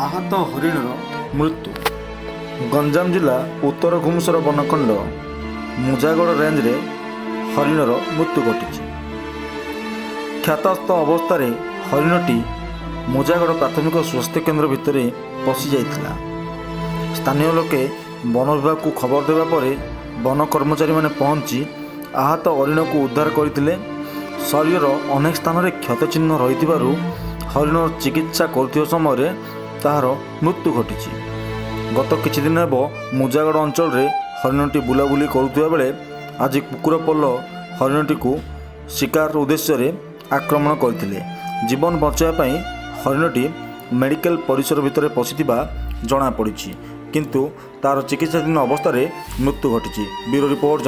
ଆହତ ହରିଣର ମୃତ୍ୟୁ। ଗଞ୍ଜାମ ଜିଲ୍ଲା ଉତ୍ତର ଘୁମୁସର ବନଖଣ୍ଡ ମୁଜାଗଡ଼ ରେଞ୍ଜରେ ହରିଣର ମୃତ୍ୟୁ ଘଟିଛି। କ୍ଷତାକ୍ତ ଅବସ୍ଥାରେ ହରିଣଟି ମୁଜାଗଡ଼ ପ୍ରାଥମିକ ସ୍ୱାସ୍ଥ୍ୟକେନ୍ଦ୍ର ଭିତରେ ପଶିଯାଇଥିଲା। ସ୍ଥାନୀୟ ଲୋକେ ବନ ବିଭାଗକୁ ଖବର ଦେବା ପରେ ବନ କର୍ମଚାରୀମାନେ ପହଞ୍ଚି ଆହତ ହରିଣକୁ ଉଦ୍ଧାର କରିଥିଲେ। ଶରୀରର ଅନେକ ସ୍ଥାନରେ କ୍ଷତ ଚିହ୍ନ ରହିଥିବାରୁ ହରିଣର ଚିକିତ୍ସା କରୁଥିବା ସମୟରେ ତାହାର ମୃତ୍ୟୁ ଘଟିଛି। ଗତ କିଛି ଦିନ ହେବ ମୁଜାଗଡ଼ ଅଞ୍ଚଳରେ ହରିଣଟି ବୁଲାବୁଲି କରୁଥିବା ବେଳେ ଆଜି କୁକୁର ପଲ ହରିଣଟିକୁ ଶିକାର ଉଦ୍ଦେଶ୍ୟରେ ଆକ୍ରମଣ କରିଥିଲେ। ଜୀବନ ବଞ୍ଚାଇବା ପାଇଁ ହରିଣଟି ମେଡ଼ିକାଲ ପରିସର ଭିତରେ ପଶିଥିବା ଜଣାପଡ଼ିଛି, କିନ୍ତୁ ତା'ର ଚିକିତ୍ସାଧୀନ ଅବସ୍ଥାରେ ମୃତ୍ୟୁ ଘଟିଛି। Bureau report.